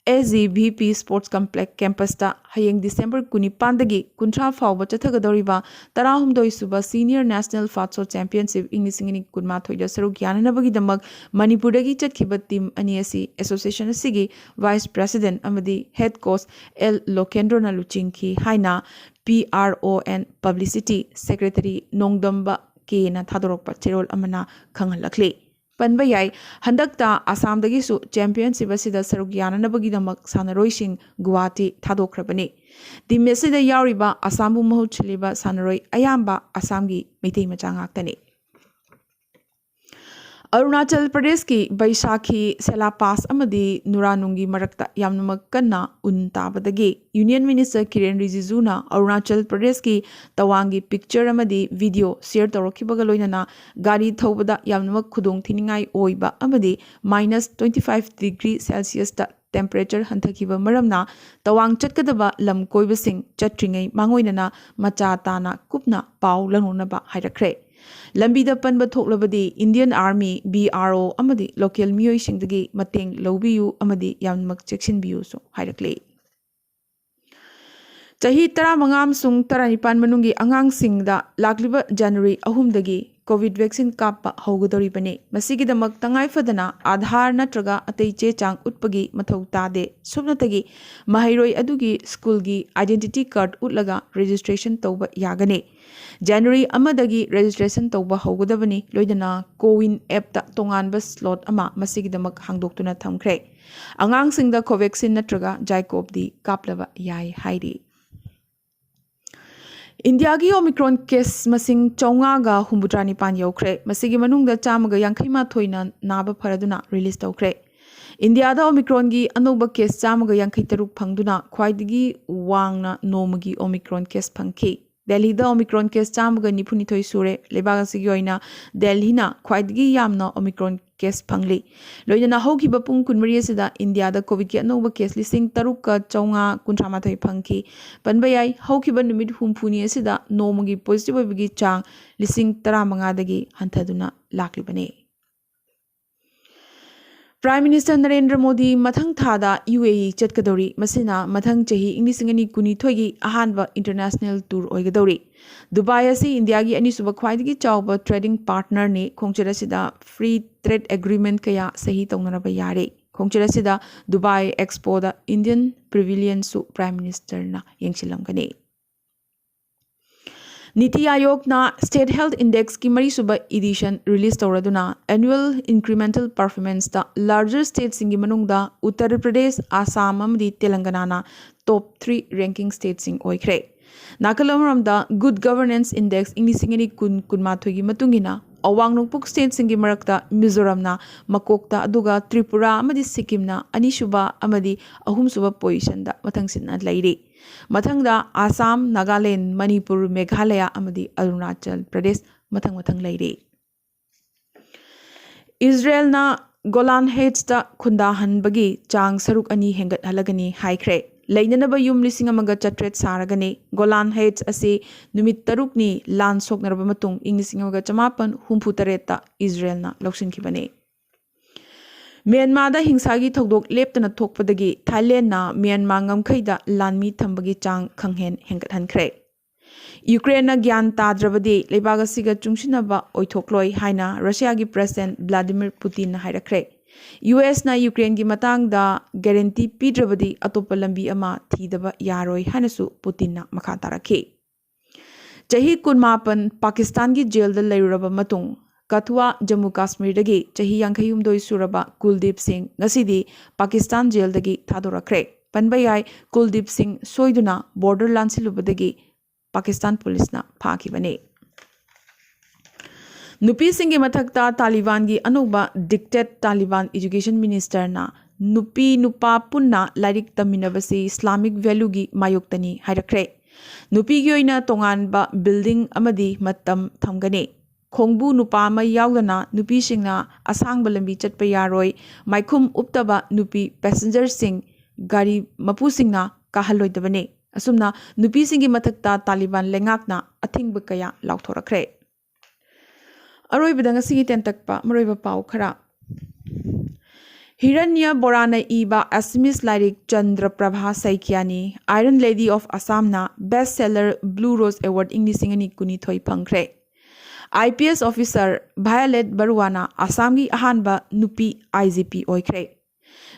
S G V P Sports Complex campusꯇ ꯍꯌꯦꯡ December ꯀꯨꯟꯅꯤꯄꯥꯟꯗꯒꯤ ꯀꯨꯟꯊ꯭ꯔꯥ ꯐꯥꯎꯕ ꯆꯠꯊꯒꯗꯧꯔꯤꯕ ꯇꯔꯥꯍꯨꯝꯗꯣꯏ ꯁꯨꯕ Senior National Fatso Championship ꯏꯪ ꯂꯤꯁꯤꯡ ꯑꯅꯤ ꯀꯨꯟꯃꯥꯊꯣꯏꯗ ꯁꯔꯨꯛ ꯌꯥꯅꯅꯕꯒꯤꯗꯃꯛ ꯃꯅꯤꯄꯨꯔꯗꯒꯤ ꯆꯠꯈꯤꯕ team ꯑꯅꯤ ꯑꯁꯤ association ꯑꯁꯤꯒꯤ Vice President ꯑꯃꯗꯤ Head Coach ꯑꯦꯜ ꯂꯣꯀꯦꯟꯗ꯭ꯔꯣꯅ ꯂꯨꯆꯤꯡꯈꯤ ꯍꯥꯏꯅ P R O and Publicity Secretary ꯅꯣꯡꯗꯝꯕ ꯀꯦꯅ ꯊꯥꯗꯣꯔꯛꯄ ꯆꯦꯔꯣꯜ ꯑꯃꯅ ꯈꯪꯍꯜꯂꯛꯂꯤ꯫ ꯄꯟꯕ ꯌꯥꯏ, ꯍꯟꯗꯛꯇ ꯑꯁꯥꯝꯗꯒꯤꯁꯨ championship ꯑꯁꯤꯗ ꯁꯔꯨꯛ ꯌꯥꯅꯅꯕꯒꯤꯗꯃꯛ ꯁꯥꯟꯅꯔꯣꯏꯁꯤꯡ ꯒꯨꯋꯥꯍꯥꯇꯤ ꯊꯥꯗꯣꯛꯈ꯭ꯔꯕꯅꯤ꯫ Team ꯑꯁꯤꯗ ꯌꯥꯎꯔꯤꯕ ꯑꯁꯥꯝꯕꯨ ꯃꯍꯨꯠ ꯁꯤꯜꯂꯤꯕ ꯁꯥꯟꯅꯔꯣꯏ ꯑꯌꯥꯝꯕ ꯑꯁꯥꯝꯒꯤ ꯃꯩꯇꯩ ꯃꯆꯥ ꯉꯥꯛꯇꯅꯤ꯫ ꯑꯔꯨꯅꯥꯆꯜ ꯄ꯭ꯔꯗꯦꯁꯀꯤ ꯕꯩꯁꯥꯈꯤ, ꯁꯦꯂꯥ ꯄꯥꯁ ꯑꯃꯗꯤ ꯅꯨꯔꯥꯅꯨꯡꯒꯤ ꯃꯔꯛꯇ ꯌꯥꯝꯅꯃꯛ ꯀꯟꯅ ꯎꯟ ꯇꯥꯕꯗꯒꯤ Union Minister ꯀꯤꯔꯦꯟ ꯔꯤꯖꯤꯖꯨꯅ ꯑꯔꯨꯅꯥꯆꯜ ꯄ꯭ꯔꯗꯦꯁꯀꯤ ꯇꯋꯥꯡꯒꯤ picture ꯑꯃꯗꯤ video share ꯇꯧꯔꯛꯈꯤꯕꯒ ꯂꯣꯏꯅꯅ ꯒꯥꯔꯤ ꯊꯧꯕꯗ ꯌꯥꯝꯅꯃꯛ ꯈꯨꯗꯣꯡ ꯊꯤꯅꯤꯡꯉꯥꯏ ꯑꯣꯏꯕ ꯑꯃꯗꯤ minus twenty five degree Celsiusꯇ temperature ꯍꯟꯊꯈꯤꯕ ꯃꯔꯝꯅ ꯇꯋꯥꯡ ꯆꯠꯀꯗꯕ ꯂꯝ ꯀꯣꯏꯕꯁꯤꯡ ꯆꯠꯇ꯭ꯔꯤꯉꯩ ꯃꯥꯡꯑꯣꯏꯅꯅ ꯃꯆꯥ ꯇꯥꯅ ꯀꯨꯞꯅ ꯄꯥꯎ ꯂꯧꯅꯅꯕ ꯍꯥꯏꯔꯛꯈ꯭ꯔꯦ꯫ ꯂꯝꯕꯤꯗ ꯄꯟꯕ ꯊꯣꯛꯂꯕꯗꯤ Indian Army, B R O ꯑꯃꯗꯤ local ꯃꯤꯑꯣꯏꯁꯤꯡꯗꯒꯤ ꯃꯇꯦꯡ ꯂꯧꯕꯤꯌꯨ ꯑꯃꯗꯤ ꯌꯥꯝꯅꯃꯛ ꯆꯦꯛꯁꯤꯟꯕꯤꯌꯨꯁꯨ ꯍꯥꯏꯔꯛꯂꯤ꯫ ꯆꯍꯤ ꯇꯔꯥꯃꯉꯥ ꯑꯃꯁꯨꯡ ꯇꯔꯥꯅꯤꯄꯥꯟ ꯃꯅꯨꯡꯒꯤ ꯑꯉꯥꯡꯁꯤꯡꯗ ꯂꯥꯛꯂꯤꯕ January ꯑꯍꯨꯝꯗꯒꯤ ꯀꯣꯚꯤꯗ ꯚꯦꯛꯁꯤꯟ ꯀꯥꯞꯄ ꯍꯧꯒꯗꯧꯔꯤꯕꯅꯤ꯫ ꯃꯁꯤꯒꯤꯗꯃꯛ ꯇꯉꯥꯏ ꯐꯗꯅ ꯑꯥꯙꯥꯔ ꯅꯠꯇ꯭ꯔꯒ ꯑꯇꯩ ꯆꯦ ꯆꯥꯡ ꯎꯠꯄꯒꯤ ꯃꯊꯧ ꯇꯥꯗꯦ꯫ ꯁꯨꯞꯅꯇꯒꯤ ꯃꯍꯩꯔꯣꯏ ꯑꯗꯨꯒꯤ ꯁ꯭ꯀꯨꯜꯒꯤ identity card ꯎꯠꯂꯒ registration ꯇꯧꯕ ꯌꯥꯒꯅꯤ꯫ January ꯑꯃꯗꯒꯤ registration ꯇꯧꯕ ꯍꯧꯒꯗꯕꯅꯤ, ꯂꯣꯏꯅꯅ CoWIN app ꯇ ꯇꯣꯉꯥꯟꯕ slot ꯑꯃ ꯃꯁꯤꯒꯤꯗꯃꯛ ꯍꯥꯡꯗꯣꯛꯇꯨꯅ ꯊꯝꯈ꯭ꯔꯦ꯫ ꯑꯉꯥꯡꯁꯤꯡꯗ Covaxin ꯅꯠꯇ꯭ꯔꯒ ZyCoV ꯗꯤ ꯀꯥꯞꯂꯕ ꯌꯥꯏ ꯍꯥꯏꯔꯤ꯫ ꯏꯟꯗꯤꯌꯥꯒꯤ Omicron case ꯃꯁꯤꯡ ꯆꯥꯝꯃꯉꯥꯒ ꯍꯨꯝꯐꯨꯇꯔꯥ ꯅꯤꯄꯥꯟ ꯌꯧꯈ꯭ꯔꯦ꯫ ꯃꯁꯤꯒꯤ ꯃꯅꯨꯡꯗ ꯆꯥꯝꯃꯒ ꯌꯥꯡꯈꯩ ꯃꯥꯊꯣꯏꯅ ꯅꯥꯕ ꯐꯔꯗꯨꯅ release ꯇꯧꯈ꯭ꯔꯦ꯫ ꯏꯟꯗꯤꯌꯥꯗ Omicron ꯒꯤ ꯑꯅꯧꯕ case ꯆꯥꯝꯃꯒ ꯌꯥꯡꯈꯩ ꯇꯔꯨꯛ ꯐꯪꯗꯨꯅ ꯈ꯭ꯋꯥꯏꯗꯒꯤ ꯋꯥꯡꯅ ꯅꯣꯡꯃꯒꯤ Omicron case ꯐꯪꯈꯤ꯫ ꯗꯦꯜꯍꯤꯗ Omicron case ꯆꯥꯝꯃꯒ ꯅꯤꯐꯨꯅꯤꯊꯣꯏ ꯁꯨꯔꯦ꯫ ꯂꯩꯕꯥꯛ ꯑꯁꯤꯒꯤ ꯑꯣꯏꯅ ꯗꯦꯜꯍꯤꯅ ꯈ꯭ꯋꯥꯏꯗꯒꯤ ꯌꯥꯝꯅ Omicron case ꯐꯪꯂꯤ꯫ ꯂꯣꯏꯅꯅ ꯍꯧꯈꯤꯕ ꯄꯨꯡ ꯀꯨꯟꯃꯔꯤ ꯑꯁꯤꯗ ꯏꯟꯗꯤꯌꯥꯗ ꯀꯣꯚꯤꯗꯀꯤ ꯑꯅꯧꯕ case ꯂꯤꯁꯤꯡ ꯇꯔꯨꯛꯀ ꯆꯥꯝꯃꯉꯥ ꯀꯨꯟꯊ꯭ꯔꯥ ꯃꯥꯊꯣꯏ ꯐꯪꯈꯤ꯫ ꯄꯟꯕ ꯌꯥꯏ, ꯍꯧꯈꯤꯕ ꯅꯨꯃꯤꯠ ꯍꯨꯝꯐꯨꯅꯤ ꯑꯁꯤꯗ ꯅꯣꯡꯃꯒꯤ positive ꯑꯣꯏꯕꯒꯤ ꯆꯥꯡ ꯂꯤꯁꯤꯡ ꯇꯔꯥꯃꯉꯥꯗꯒꯤ ꯍꯟꯊꯗꯨꯅ ꯂꯥꯛꯂꯤꯕꯅꯤ꯫ Prime Minister ꯅꯔꯦꯟꯗ꯭ꯔ ꯃꯣꯗꯤ ꯃꯊꯪ ꯊꯥꯗ ꯌꯨ ꯑꯦ ꯏ ꯆꯠꯀꯗꯧꯔꯤ꯫ ꯃꯁꯤꯅ ꯃꯊꯪ ꯆꯍꯤ ꯏꯪ ꯂꯤꯁꯤꯡ ꯑꯅꯤ ꯀꯨꯟꯅꯤꯊꯣꯏꯒꯤ ꯑꯍꯥꯟꯕ international tour ꯑꯣꯏꯒꯗꯧꯔꯤ꯫ ꯗꯨꯕꯥꯏ ꯑꯁꯤ ꯏꯟꯗꯤꯌꯥꯒꯤ ꯑꯅꯤꯁꯨꯕ ꯈ꯭ꯋꯥꯏꯗꯒꯤ ꯆꯥꯎꯕ trading partner ꯅꯤ꯫ ꯈꯣꯡꯆꯠ ꯑꯁꯤꯗ free trade agreement ꯀꯌꯥ ꯁꯍꯤ ꯇꯧꯅꯔꯕ ꯌꯥꯔꯦ꯫ ꯈꯣꯡꯆꯠ ꯑꯁꯤꯗ ꯗꯨꯕꯥꯏ Expo ꯗ Indian Pavilion ꯁꯨ Prime Minister ꯅ ꯌꯦꯡꯁꯤꯜꯂꯝꯒꯅꯤ꯫ ꯅꯤꯇꯤ ꯑꯥꯌꯣꯒꯅ State Health Index ꯀꯤ ꯃꯔꯤꯁꯨꯕ edition release ꯇꯧꯔꯗꯨꯅ annual incremental performance ꯇ larger state ꯁꯤꯡꯒꯤ ꯃꯅꯨꯡꯗ ꯎꯠꯇꯔ ꯄ꯭ꯔꯗꯦꯁ, ꯑꯁꯥꯝ ꯑꯃꯗꯤ ꯇꯦꯂꯪꯒꯅꯥꯅ top three ranking state ꯁꯤꯡ ꯑꯣꯏꯈ꯭ꯔꯦ꯫ ꯅꯥꯀꯜ ꯑꯃꯔꯣꯝꯗ Good Governance Index ꯏꯪ ꯂꯤꯁꯤꯡ ꯑꯅꯤ ꯀꯨꯟ ꯀꯨꯟꯃꯥꯊꯣꯏꯒꯤ ꯃꯇꯨꯡ ꯏꯟꯅ ꯑꯋꯥꯡ ꯅꯣꯡꯄꯣꯛ state ꯁꯤꯡꯒꯤ ꯃꯔꯛꯇ ꯃꯤꯖꯣꯔꯥꯝꯅ ꯃꯀꯣꯛꯇ, ꯑꯗꯨꯒ ꯇ꯭ꯔꯤꯄꯨꯔꯥ ꯑꯃꯗꯤ ꯁꯤꯛꯀꯤꯝꯅ ꯑꯅꯤꯁꯨꯕ ꯑꯃꯗꯤ ꯑꯍꯨꯝꯁꯨꯕ position ꯗ ꯃꯊꯪꯁꯤꯠꯅ ꯂꯩꯔꯤ꯫ ꯃꯊꯪꯗ ꯑꯁꯥꯝ, ꯅꯥꯒꯥꯂꯦꯟ, ꯃꯅꯤꯄꯨꯔ, ꯃꯦꯘꯥꯂꯌꯥ ꯑꯃꯗꯤ ꯑꯔꯨꯅꯥꯆꯜ ꯄ꯭ꯔꯗꯦꯁ ꯃꯊꯪ ꯃꯊꯪ ꯂꯩꯔꯤ꯫ ꯏꯖꯔꯦꯜꯅ ꯒꯣꯂꯥꯟ ꯍꯩꯠꯁꯇ ꯈꯨꯟꯗꯥꯍꯟꯕꯒꯤ ꯆꯥꯡ ꯁꯔꯨꯛ ꯑꯅꯤ ꯍꯦꯟꯒꯠꯍꯜꯂꯒꯅꯤ ꯍꯥꯏꯈ꯭ꯔꯦ꯫ ꯂꯩꯅꯅꯕ ꯌꯨꯝ ꯂꯤꯁꯤꯡ ꯑꯃꯒ ꯆꯥꯇ꯭ꯔꯦꯠ ꯁꯥꯔꯒꯅꯤ꯫ ꯒꯣꯂꯥꯟ ꯍꯩꯠꯁ ꯑꯁꯤ ꯅꯨꯃꯤꯠ ꯇꯔꯨꯛꯅꯤ ꯂꯥꯟ ꯁꯣꯛꯅꯔꯕ ꯃꯇꯨꯡ ꯏꯪ ꯂꯤꯁꯤꯡ ꯑꯃꯒ ꯆꯃꯥꯄꯟ ꯍꯨꯝꯐꯨ ꯇꯔꯦꯠꯇ ꯏꯖꯔꯦꯜꯅ ꯂꯧꯁꯤꯟꯈꯤꯕꯅꯤ꯫ ꯃ꯭ꯌꯥꯟꯃꯥꯔꯗ ꯍꯤꯡꯁꯥꯒꯤ ꯊꯧꯗꯣꯛ ꯂꯦꯞꯇꯅ ꯊꯣꯛꯄꯗꯒꯤ ꯊꯥꯏꯂꯦꯟꯅ ꯃ꯭ꯌꯥꯟꯃꯥꯔ ꯉꯝꯈꯩꯗ ꯂꯥꯟꯃꯤ ꯊꯝꯕꯒꯤ ꯆꯥꯡ ꯈꯪꯍꯦꯟ ꯍꯦꯟꯒꯠꯍꯟꯈ꯭ꯔꯦ꯫ ꯌꯨꯀ꯭ꯔꯦꯟꯅ ꯒ꯭ꯌꯥꯟ ꯇꯥꯗ꯭ꯔꯕꯗꯤ ꯂꯩꯕꯥꯛ ꯑꯁꯤꯒ ꯆꯨꯡꯁꯤꯟꯅꯕ ꯑꯣꯏꯊꯣꯛꯂꯣꯏ ꯍꯥꯏꯅ ꯔꯁꯤꯌꯥꯒꯤ ꯄ꯭ꯔꯦꯁꯤꯗꯦꯟꯠ ꯕ꯭ꯂꯥꯗꯤꯃꯤꯔ ꯄꯨꯇꯤꯟꯅ ꯍꯥꯏꯔꯛꯈ꯭ꯔꯦ꯫ ꯌꯨ ꯑꯦꯁꯅ ꯌꯨꯀ꯭ꯔꯦꯟꯒꯤ ꯃꯇꯥꯡꯗ ꯒꯦꯔꯦꯟꯇꯤ ꯄꯤꯗ꯭ꯔꯕꯗꯤ ꯑꯇꯣꯞꯄ ꯂꯝꯕꯤ ꯑꯃ ꯊꯤꯗꯕ ꯌꯥꯔꯣꯏ ꯍꯥꯏꯅꯁꯨ ꯄꯨꯇꯤꯟꯅ ꯃꯈꯥ ꯇꯥꯔꯛꯈꯤ꯫ ꯆꯍꯤ ꯀꯨꯟꯃꯥꯄꯟ ꯄꯥꯀꯤꯁꯇꯥꯟꯒꯤ ꯖꯦꯜꯗ ꯂꯩꯔꯨꯔꯕ ꯃꯇꯨꯡ ꯀꯊꯨꯋꯥ, ꯖꯝꯃꯨ ꯀꯥꯁꯃꯤꯔꯗꯒꯤ ꯆꯍꯤ ꯌꯥꯡꯈꯩꯍꯨꯝꯗꯣꯏ ꯁꯨꯔꯕ ꯀꯨꯜꯗꯤꯞ ꯁꯤꯡ ꯉꯁꯤꯗꯤ ꯄꯥꯀꯤꯁꯇꯥꯟ ꯖꯦꯜꯗꯒꯤ ꯊꯥꯗꯣꯔꯛꯈ꯭ꯔꯦ꯫ ꯄꯟꯕ ꯌꯥꯏ, ꯀꯨꯜꯗꯤꯞ ꯁꯤꯡ ꯁꯣꯏꯗꯨꯅ ꯕꯣꯔꯗꯔ ꯂꯥꯟꯁꯤꯜꯂꯨꯕꯗꯒꯤ ꯄꯥꯀꯤꯁꯇꯥꯟ ꯄꯨꯂꯤꯁꯅ ꯐꯥꯈꯤꯕꯅꯤ꯫ ꯅꯨꯄꯤꯁꯤꯡꯒꯤ ꯃꯊꯛꯇ ꯇꯥꯂꯤꯕꯥꯟꯒꯤ ꯑꯅꯧꯕ ꯗꯤꯛꯇꯦꯠ ꯇꯥꯂꯤꯕꯥꯟ ꯏꯖꯨꯀꯦꯁꯟ ꯃꯤꯅꯤꯁꯇꯔꯅ ꯅꯨꯄꯤ ꯅꯨꯄꯥ ꯄꯨꯟꯅ ꯂꯥꯏꯔꯤꯛ ꯇꯝꯃꯤꯟꯅꯕꯁꯤ ꯏꯁꯂꯥꯃꯤꯛ ꯚꯦꯂꯨꯒꯤ ꯃꯥꯌꯣꯛꯇꯅꯤ ꯍꯥꯏꯔꯛꯈ꯭ꯔꯦ꯫ ꯅꯨꯄꯤꯒꯤ ꯑꯣꯏꯅ ꯇꯣꯉꯥꯟꯕ ꯕꯤꯜꯗꯤꯡ ꯑꯃꯗꯤ ꯃꯇꯝ ꯊꯝꯒꯅꯤ꯫ ꯈꯣꯡꯕꯨ ꯅꯨꯄꯥ ꯑꯃ ꯌꯥꯎꯗꯅ ꯅꯨꯄꯤꯁꯤꯡꯅ ꯑꯁꯥꯡꯕ ꯂꯝꯕꯤ ꯆꯠꯄ ꯌꯥꯔꯣꯏ꯫ ꯃꯥꯏꯈꯨꯝ ꯎꯞꯇꯕ ꯅꯨꯄꯤ ꯄꯦꯁꯦꯟꯖꯔꯁꯤꯡ ꯒꯥꯔꯤ ꯃꯄꯨꯁꯤꯡꯅ ꯀꯥꯍꯜꯂꯣꯏꯗꯕꯅꯤ꯫ ꯑꯁꯨꯝꯅ ꯅꯨꯄꯤꯁꯤꯡꯒꯤ ꯃꯊꯛꯇ ꯇꯥꯂꯤꯕꯥꯟ ꯂꯩꯉꯥꯛꯅ ꯑꯊꯤꯡꯕ ꯀꯌꯥ ꯂꯥꯎꯊꯣꯔꯛꯈ꯭ꯔꯦ꯫ ꯑꯔꯣꯏꯕꯗ ꯉꯁꯤꯒꯤ ꯇꯦꯟꯇꯛꯄ ꯃꯔꯨꯑꯣꯏꯕ ꯄꯥꯎ ꯈꯔ꯫ ꯍꯤꯔꯟꯌ ꯕꯣꯔꯥꯅ ꯏꯕ ꯑꯦꯁꯃꯤꯁ ꯂꯥꯏꯔꯤꯛ Chandra Prabha ꯁꯩꯀ꯭ꯌꯥꯅꯤ, Iron Lady of Assam ꯅ Best Seller Blue Rose Award ꯏꯪ ꯂꯤꯁꯤꯡ ꯑꯅꯤ ꯀꯨꯟꯅꯤꯊꯣꯏ ꯐꯪꯈ꯭ꯔꯦ꯫ ꯑꯥꯏ ꯄꯤ ꯑꯦꯁ ꯑꯣꯐꯤꯁꯥꯔ ꯚꯥꯌꯣꯂꯦꯠ ꯕꯔꯨꯋꯥꯅ ꯑꯁꯥꯝꯒꯤ ꯑꯍꯥꯟꯕ ꯅꯨꯄꯤ ꯑꯥꯏ ꯖꯤ ꯄꯤ ꯑꯣꯏꯈ꯭ꯔꯦ꯫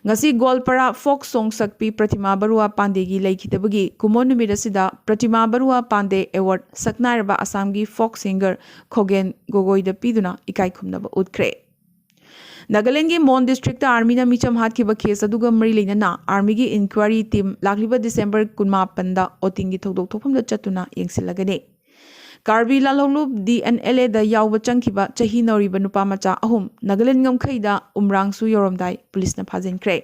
ꯉꯁꯤ ꯒꯣꯜꯄꯥꯔꯥ ꯐꯣꯛ ꯁꯣꯡ ꯁꯛꯄꯤ ꯄ꯭ꯔꯇꯤꯃꯥ ꯕꯔꯨꯋꯥ ꯄꯥꯟꯗꯦꯒꯤ ꯂꯩꯈꯤꯗꯕꯒꯤ ꯀꯨꯝꯑꯣꯟ ꯅꯨꯃꯤꯠ ꯑꯁꯤꯗ ꯄ꯭ꯔꯇꯤꯃꯥ ꯕꯔꯨꯋꯥ ꯄꯥꯟꯗꯦ ꯑꯦꯋꯥꯔꯗ ꯁꯛꯅꯥꯏꯔꯕ ꯑꯁꯥꯝꯒꯤ ꯐꯣꯛ ꯁꯤꯡꯒꯔ ꯈꯣꯒꯦꯟ ꯒꯣꯒꯣꯏꯗ ꯄꯤꯗꯨꯅ ꯏꯀꯥꯏ ꯈꯨꯝꯅꯕ ꯎꯠꯈ꯭ꯔꯦ꯫ ꯅꯥꯒꯥꯂꯦꯟꯗꯒꯤ ꯃꯣꯟ ꯗꯤꯁꯇ꯭ꯔꯤꯛꯇ ꯑꯥꯔꯃꯤꯅ ꯃꯤꯆꯝ ꯍꯥꯠꯈꯤꯕ ꯀꯦꯁ ꯑꯗꯨꯒ ꯃꯔꯤ ꯂꯩꯅꯅ ꯑꯥꯔꯃꯤꯒꯤ ꯏꯟꯀ꯭ꯋꯥꯏꯔꯤ ꯇꯤꯝ ꯂꯥꯛꯂꯤꯕ ꯗꯤꯁꯦꯝꯕꯔ ꯀꯨꯟꯃꯥꯄꯟꯗ ꯑꯣꯇꯤꯡꯒꯤ ꯊꯧꯗꯣꯛ ꯊꯣꯛꯐꯝꯗ ꯆꯠꯇꯨꯅ ꯌꯦꯡꯁꯤꯜꯂꯒꯅꯤ꯫ ꯀꯥꯔꯕꯤ ꯂꯥꯜꯍꯧꯂꯨꯞ ꯗꯤ ꯑꯦꯟ ꯑꯦꯜ ꯑꯦꯗ ꯌꯥꯎꯕ ꯆꯪꯈꯤꯕ ꯆꯍꯤ ꯅꯧꯔꯤꯕ ꯅꯨꯄꯥ ꯃꯆꯥ ꯑꯍꯨꯝ ꯅꯥꯒꯥꯂꯦꯟ ꯉꯝꯈꯩꯗ ꯎꯝꯔꯥꯡꯁꯨ ꯌꯧꯔꯝꯗꯥꯏ ꯄꯨꯂꯤꯁꯅ ꯐꯥꯖꯤꯟꯈ꯭ꯔꯦ꯫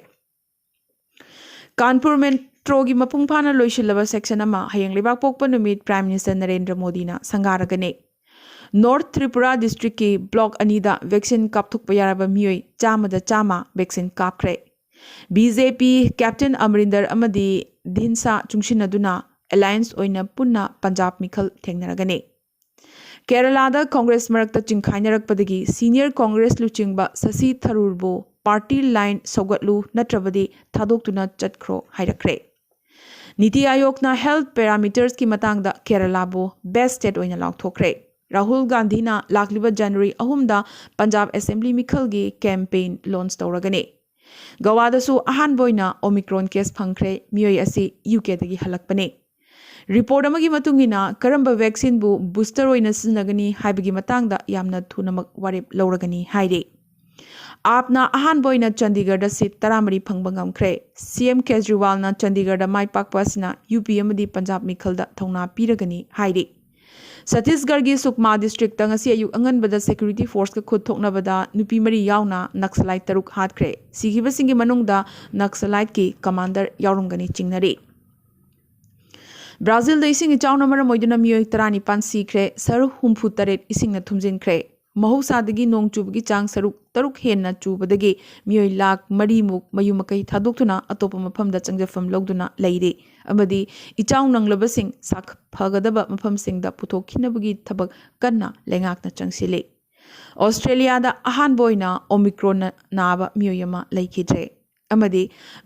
ꯀꯥꯟꯄꯨꯔ ꯃꯦꯇ꯭ꯔꯣꯒꯤ ꯃꯄꯨꯡ ꯐꯥꯅ ꯂꯣꯏꯁꯤꯜꯂꯕ ꯁꯦꯛꯁꯟ ꯑꯃ ꯍꯌꯦꯡ ꯂꯩꯕꯥꯛꯄꯣꯛꯄ ꯅꯨꯃꯤꯠ ꯄ꯭ꯔꯥꯏꯝ ꯃꯤꯅꯤꯁꯇꯔ ꯅꯔꯦꯟꯗ꯭ꯔ ꯃꯣꯗꯤꯅ ꯁꯪꯒꯥꯔꯒꯅꯤ꯫ ꯅꯣꯔꯊ ꯇ꯭ꯔꯤꯄꯨꯔꯥ ꯗꯤꯁꯇ꯭ꯔꯤꯛꯀꯤ ꯕ꯭ꯂꯣꯛ ꯑꯅꯤꯗ ꯚꯦꯛꯁꯤꯟ ꯀꯥꯞꯊꯣꯛꯄ ꯌꯥꯔꯕ ꯃꯤꯑꯣꯏ ꯆꯥꯝꯃꯗ ꯆꯥꯝꯃ ꯚꯦꯛꯁꯤꯟ ꯀꯥꯞꯈ꯭ꯔꯦ꯫ ꯕꯤ ꯖꯦ ꯄꯤ ꯀꯦꯞꯇꯦꯟ ꯑꯃꯔꯤꯟꯗꯔ ꯑꯃꯗꯤ ꯙꯤꯟꯁꯥ ꯆꯨꯡꯁꯤꯟꯅꯗꯨꯅ ꯑꯦꯂꯥꯌꯟꯁ ꯑꯣꯏꯅ ꯄꯨꯟꯅ ꯄꯟꯖꯥꯕ ꯃꯤꯈꯜ ꯊꯦꯡꯅꯔꯒꯅꯤ꯫ ꯀꯦꯔꯂꯥꯗ ꯀꯣꯡꯒ꯭ꯔꯦꯁ ꯃꯔꯛꯇ ꯆꯤꯡꯈꯥꯏꯅꯔꯛꯄꯗꯒꯤ ꯁꯤꯅꯤꯌꯔ ꯀꯣꯡꯒ꯭ꯔꯦꯁ ꯂꯨꯆꯤꯡꯕ ꯁꯁꯤ ꯊꯔꯨꯔꯕꯨ ꯄꯥꯔꯇꯤ ꯂꯥꯏꯟ ꯁꯧꯒꯠꯂꯨ ꯅꯠꯇ꯭ꯔꯕꯗꯤ ꯊꯥꯗꯣꯛꯇꯨꯅ ꯆꯠꯈ꯭ꯔꯣ ꯍꯥꯏꯔꯛꯈ꯭ꯔꯦ꯫ ꯅꯤꯇꯤ ꯑꯥꯌꯣꯒꯅ health parametersꯀꯤ ꯃꯇꯥꯡꯗ ꯀꯦꯔꯂꯥꯕꯨ best state ꯑꯣꯏꯅ ꯂꯥꯎꯊꯣꯛꯈ꯭ꯔꯦ꯫ ꯔꯥꯍꯨꯜ ꯒꯥꯟꯙꯤꯅ ꯂꯥꯛꯂꯤꯕ January ꯑꯍꯨꯝꯗ ꯄꯟꯖꯥꯕ assembly ꯃꯤꯈꯜꯒꯤ campaign launch ꯇꯧꯔꯒꯅꯤ꯫ ꯒꯋꯥꯗꯁꯨ ꯑꯍꯥꯟꯕ ꯑꯣꯏꯅ Omicron case ꯐꯪꯈ꯭ꯔꯦ꯫ ꯃꯤꯑꯣꯏ ꯑꯁꯤ UKꯗꯒꯤ ꯍꯜꯂꯛꯄꯅꯤ꯫ Report ꯑꯃꯒꯤ ꯃꯇꯨꯡ ꯏꯟꯅ, ꯀꯔꯝꯕ vaccineꯕꯨ booster ꯑꯣꯏꯅ ꯁꯤꯖꯤꯟꯅꯒꯅꯤ ꯍꯥꯏꯕꯒꯤ ꯃꯇꯥꯡꯗ ꯌꯥꯝꯅ ꯊꯨꯅꯃꯛ ꯋꯥꯔꯦꯞ ꯂꯧꯔꯒꯅꯤ ꯍꯥꯏꯔꯤ꯫ AAPꯅ ꯑꯍꯥꯟꯕ ꯑꯣꯏꯅ ꯆꯟꯗꯤꯒꯔꯗ seat ꯇꯔꯥꯃꯔꯤ ꯐꯪꯕ ꯉꯝꯈ꯭ꯔꯦ꯫ CM ꯀꯦꯖꯔꯤꯋꯥꯜꯅ ꯆꯟꯗꯤꯒꯔꯗ ꯃꯥꯏ ꯄꯥꯛꯄ ꯑꯁꯤꯅ UP ꯑꯃꯗꯤ ꯄꯟꯖꯥꯕ ꯃꯤꯈꯜꯗ ꯊꯧꯅꯥ ꯄꯤꯔꯒꯅꯤ ꯍꯥꯏꯔꯤ꯫ ꯁꯠꯇꯤꯁꯒꯔꯒꯤ ꯁꯨꯛꯃꯥ districtꯇ ꯉꯁꯤ ꯑꯌꯨꯛ ꯑꯉꯟꯕꯗ security forceꯀ ꯈꯨꯠ ꯊꯣꯛꯅꯕꯗ ꯅꯨꯄꯤ ꯃꯔꯤ ꯌꯥꯎꯅ ꯅꯛꯁꯂꯥꯏꯠ ꯇꯔꯨꯛ ꯍꯥꯠꯈ꯭ꯔꯦ꯫ ꯁꯤꯈꯤꯕꯁꯤꯡꯒꯤ ꯃꯅꯨꯡꯗ ꯅꯛꯁꯂꯥꯏꯠꯀꯤ commander ꯌꯥꯎꯔꯝꯒꯅꯤ ꯆꯤꯡꯅꯔꯤ꯫ ꯕ꯭ꯔꯥꯖꯤꯜꯗ ꯏꯁꯤꯡ ꯏꯆꯥꯎꯅ ꯃꯔꯝ ꯑꯣꯏꯗꯨꯅ ꯃꯤꯑꯣꯏ ꯇꯔꯥꯅꯤꯄꯥꯟ ꯁꯤꯈ꯭ꯔꯦ, ꯁꯔꯨꯛ ꯍꯨꯝꯐꯨ ꯇꯔꯦꯠ ꯏꯁꯤꯡꯅ ꯊꯨꯝꯖꯤꯟꯈ꯭ꯔꯦ꯫ ꯃꯍꯧꯁꯥꯗꯒꯤ ꯅꯣꯡ ꯆꯨꯕꯒꯤ ꯆꯥꯡ ꯁꯔꯨꯛ ꯇꯔꯨꯛ ꯍꯦꯟꯅ ꯆꯨꯕꯗꯒꯤ ꯃꯤꯑꯣꯏ ꯂꯥꯈ ꯃꯔꯤꯃꯨꯛ ꯃꯌꯨꯝ ꯃꯀꯩ ꯊꯥꯗꯣꯛꯇꯨꯅ ꯑꯇꯣꯞꯄ ꯃꯐꯝꯗ ꯆꯪꯖꯐꯝ ꯂꯧꯗꯨꯅ ꯂꯩꯔꯤ ꯑꯃꯗꯤ ꯏꯆꯥꯎ ꯅꯪꯂꯕꯁꯤꯡ ꯁꯥꯐꯒꯗꯕ ꯃꯐꯝꯁꯤꯡꯗ ꯄꯨꯊꯣꯛꯈꯤꯅꯕꯒꯤ ꯊꯕꯛ ꯀꯟꯅ ꯂꯩꯉꯥꯛꯅ ꯆꯪꯁꯤꯜꯂꯤ꯫ ꯑꯣꯁꯇ꯭ꯔꯦꯂꯤꯌꯥꯗ ꯑꯍꯥꯟꯕ ꯑꯣꯏꯅ Omicronꯅ ꯅꯥꯕ ꯃꯤꯑꯣꯏ ꯑꯃ ꯂꯩꯈꯤꯗ꯭ꯔꯦ ꯑꯃꯗꯤ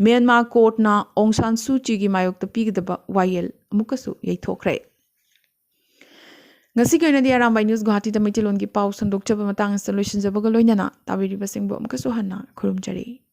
ꯃ꯭ꯌꯥꯟꯃꯥꯔ courtꯅ ꯑꯣꯡ ꯁꯥꯟ ꯁꯨ ꯆꯤꯒꯤ ꯃꯥꯌꯣꯛꯇ ꯄꯤꯒꯗꯕ ꯋꯥꯌꯦꯜ ꯑꯃꯨꯛꯀꯁꯨ ꯌꯩꯊꯣꯛꯈ꯭ꯔꯦ꯫ ꯉꯁꯤꯒꯤ ꯑꯣꯏꯅꯗꯤ ꯑꯔꯥꯝꯕꯥꯏ ꯅ꯭ꯌꯨꯁ ꯒꯨꯋꯥꯍꯥꯇꯤꯗ ꯃꯩꯇꯩꯂꯣꯟꯒꯤ ꯄꯥꯎ ꯁꯟꯗꯣꯛꯆꯕ ꯃꯇꯥꯡ ꯑꯁꯤꯗ ꯂꯣꯏꯁꯤꯟꯖꯕꯒ ꯂꯣꯏꯅꯅ ꯇꯥꯕꯤꯔꯤꯕꯁꯤꯡꯕꯨ ꯑꯃꯨꯛꯀꯁꯨ ꯍꯟꯅ ꯈꯨꯔꯨꯝꯖꯔꯤ꯫